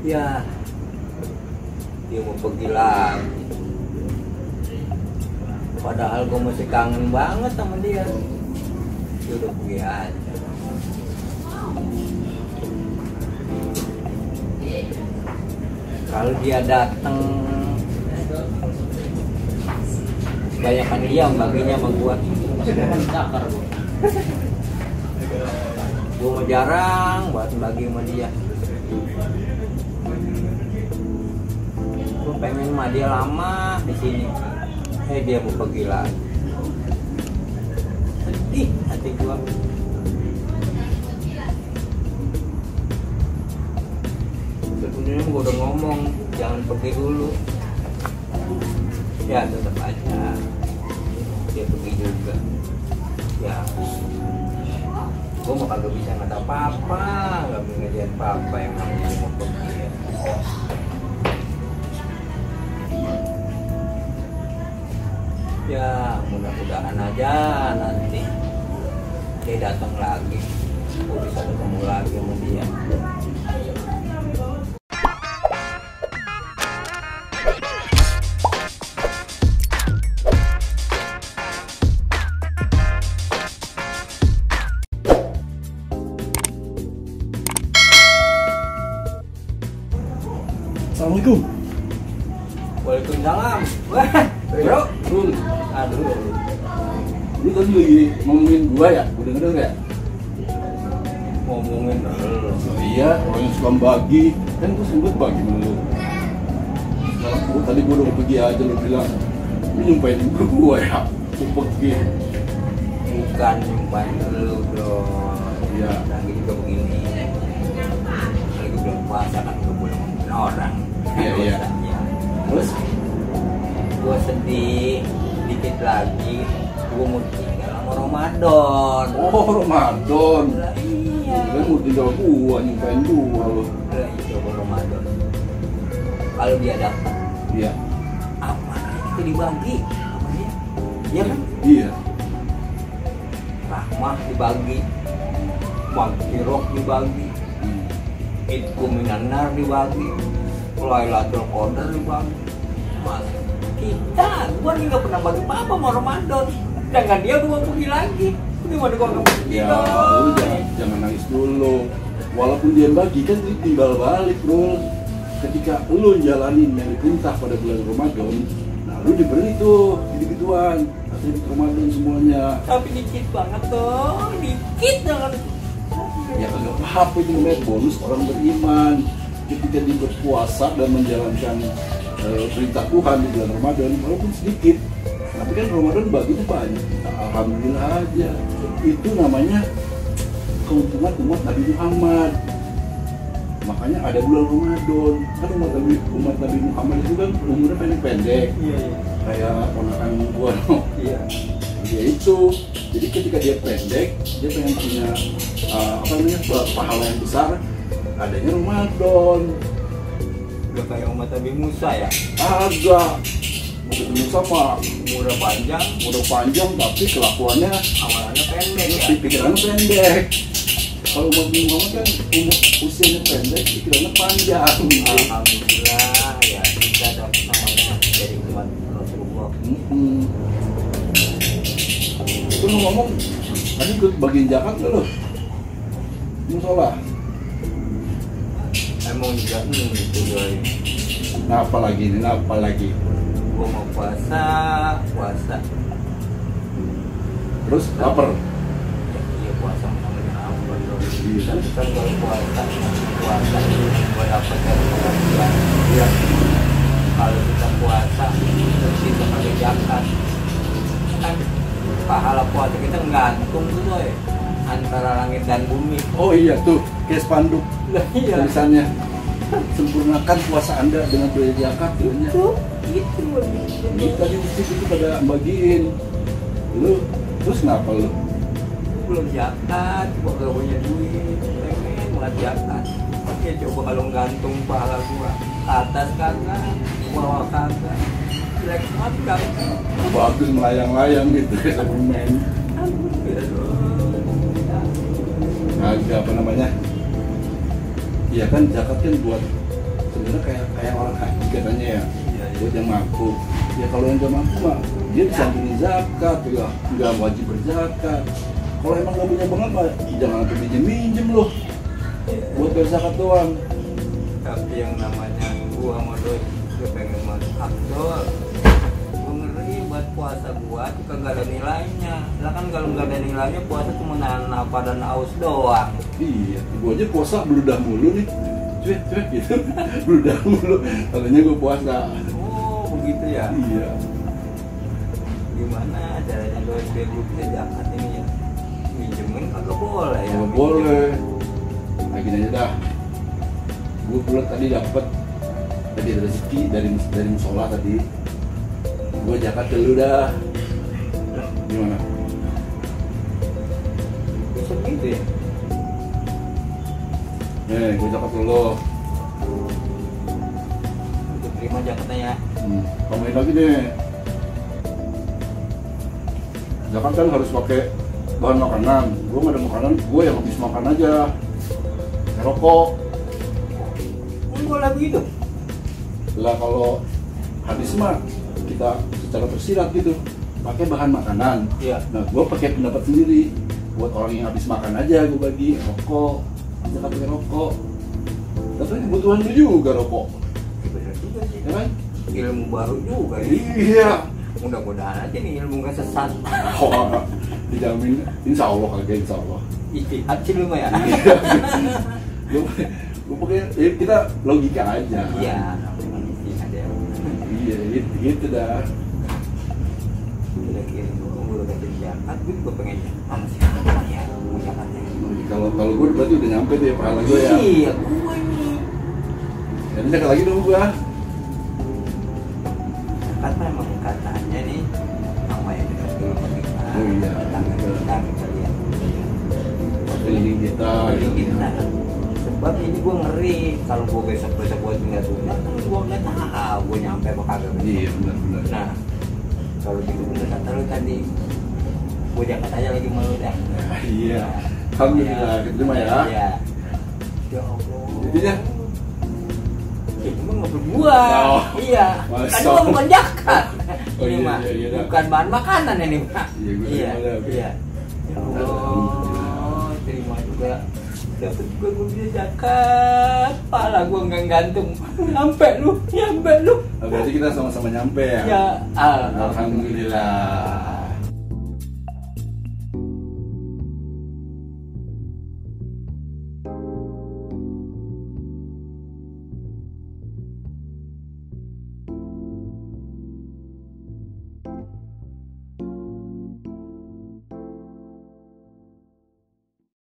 Ya, dia mau pergi lagi. Padahal gue masih kangen banget sama dia. Dia udah pergi aja. Kalau dia datang, kebanyakan dia baginya sama gue. Gue mau jarang buat bagi sama dia. Gue pengen sama dia lama di sini. Dia mau pergi lagi. Sedih hati gue. Sebenarnya gue udah ngomong jangan pergi dulu. Ya tetap aja dia pergi juga. Ya gue mau kagak bisa nggak ada apa-apa, nggak bisa ngerjain apa-apa yang namanya mau pergi ya. Ya mudah-mudahan aja nanti dia datang lagi, gue bisa ketemu lagi sama dia. Assalamualaikum. Waalaikumsalam. Wah, bro. Rul, Aduh. lu tadi lagi ngomongin gua ya? Udah denger nggak? Ngomongin lu. Iya, orang yang suka bagi. Kan gua sempet bagi sama lu. Sekarang tadi gua udah pergi aja, lu bilang lu nyumpain juga gua ya? Gua pergi. Bukan nyumpain lu dong. Iya. Lagi juga begini. Lagi belum puasa kan gue boleh ngomongin orang. Iya, iya. Terus gue sedih dikit lagi. Gue mau tinggal sama Ramadan. Oh, Ramadan. Lah iya. Kan mau tinggal gua, nyumpain gua lu. Lah itu Ramadan. Kalau dia dapat, Iya. apa itu dibagi sama dia? Iya kan? Iya. Rahmah dibagi, Magfirah dibagi, Itku minan nar dibagi, Lailatul Qadar dibagi. Mas, gua nih nggak pernah bagi apa-apa sama Ramadan. Dengan dia gua pergi lagi. Gimana gua nggak pergi Ya, dong? lu jangan nangis dulu. Walaupun dia bagi kan dia timbal balik, bro. Ketika lu jalanin yang diperintah pada bulan Ramadan, nah lu diberi tuh gitu-gituan. Di Ramadan semuanya. Tapi dikit banget dong, dikit banget. Ya kagak apa-apa, itu namanya bonus orang beriman. Ketika dia berpuasa dan menjalankan perintah Tuhan di bulan Ramadan, walaupun sedikit, tapi kan Ramadan baginya banyak. Nah, alhamdulillah aja. Itu namanya keuntungan umat Nabi Muhammad. Makanya ada bulan Ramadan. Kan umat Nabi Muhammad itu kan umurnya pendek-pendek. Iya. Kayak ponakan gua no. Iya. Dia itu, jadi ketika dia pendek, dia pengen punya pahala yang besar, adanya Ramadan. Udah kayak umat Nabi Musa ya. Agak udah sama Umurnya panjang, tapi kelakuannya amalannya pendek ya. pikirannya pendek. Kalau umat Nabi Muhammad kan usianya pendek, pikirannya panjang. Alhamdulillah ya kita dapat namanya dari umat Rasulullah. Itu ngomong tadi ikut bagiin zakat nggak lo? Musola. Emang juga itu guys. Nah apalagi ini, apalagi. Gua mau puasa. Terus lapar. Iya puasa namanya apa dong? Iya. Tapi kan kalau puasa gua dapat dari pengajian. Iya. Kalau kita puasa terus kita pakai zakat kan pahala puasa kita gantung tuh boy antara langit dan bumi. Oh iya tuh, kayak spanduk. Lah iya. Tulisannya sempurnakan puasa Anda dengan bayar zakat. Itu Tadi itu pada bagiin. Lu terus kenapa lu? belum zakat, gua gak punya duit, pengen buat zakat. Ya coba kalau gantung pahala gua atas kagak, bawah kagak, jelek banget kagak. Bagus melayang-layang gitu kayak pemain. Agak apa namanya? Iya kan zakat kan buat sebenarnya kayak orang haji katanya ya. Iya. Buat yang mampu. Ya kalau yang nggak mampu mah dia disambungin zakat, ya nggak wajib berzakat. Kalau emang nggak punya banget mah jangan sampai minjem loh. Buat berzakat doang. Tapi yang namanya gua sama doi gua pengen masuk Abdul, gua ngeri buat puasa gua tuh kagak ada nilainya. Lah kan kalau nggak ada nilainya puasa cuma nahan lapar dan haus doang. Iya, gua aja puasa beludah mulu nih. Cuek gitu. Beludah mulu. Katanya gua puasa. Oh begitu ya. Iya. Gimana caranya doi biar gua bisa zakat ini ya? Minjemin kagak boleh ya? Nggak boleh. Nah gini aja dah. Gue pulang tadi dapet tadi ada rezeki dari musola tadi. Gue zakat ke lu dah. Gimana? Bisa gitu ya? Nih, gue zakat ke lu. Untuk terima zakatnya ya. Tambahin lagi deh. Zakat kan harus pakai bahan makanan. Gue nggak ada makanan, gue yang habis makan aja. Rokok. Boleh begitu? Lah kalau hadis mah kita secara tersirat gitu pakai bahan makanan. Iya. Nah, gue pakai pendapat sendiri buat orang yang habis makan aja gue bagi rokok, kita pakai rokok. Tapi kebutuhan lu juga rokok, Bener juga sih. ya kan? Ilmu baru juga ya. Iya. Mudah-mudahan aja nih ilmu gak sesat. Oh, dijamin, insya Allah kagak insya Allah. Ijtihad sih lu mah ya. Gue pakai, kita logika aja. Iya, namanya ijtihad ya. Iya, gitu dah. Udah kirim gue udah kasih zakat, gue juga pengen sama siapa ya mau zakatnya. Kalau gue berarti udah nyampe deh pahala gue ya. Iya, gue nih. Jadi zakat lagi dong gue. Zakat memang katanya nih sama yang dekat dulu sama kita. Oh iya. Tangan kita lihat. Keliling kita. Keliling kita. Sebab ini gue ngeri kalau gue besok-besok gue tinggal sunat kan gue nggak tahu gue nyampe apa kagak. Iya benar. Nah, kalau gitu bener kata lu tadi, gue zakat aja lagi malu dah. Iya. Alhamdulillah, gitu mah ya. Iya. Ya Allah. Intinya, Ya, cuma nggak berbuah. Oh. Iya. Masa. Kan gua bukan zakat. Oh, Ini iya, mah iya, iya. bukan bahan makanan ini Pak. Iya, gua Iya. terima dah. Iya. Ya Allah, terima juga. Dapat gue bisa zakat. Pala gue nggak gantung. Nyampe lu. berarti kita sama-sama nyampe ya. Ya, Alhamdulillah.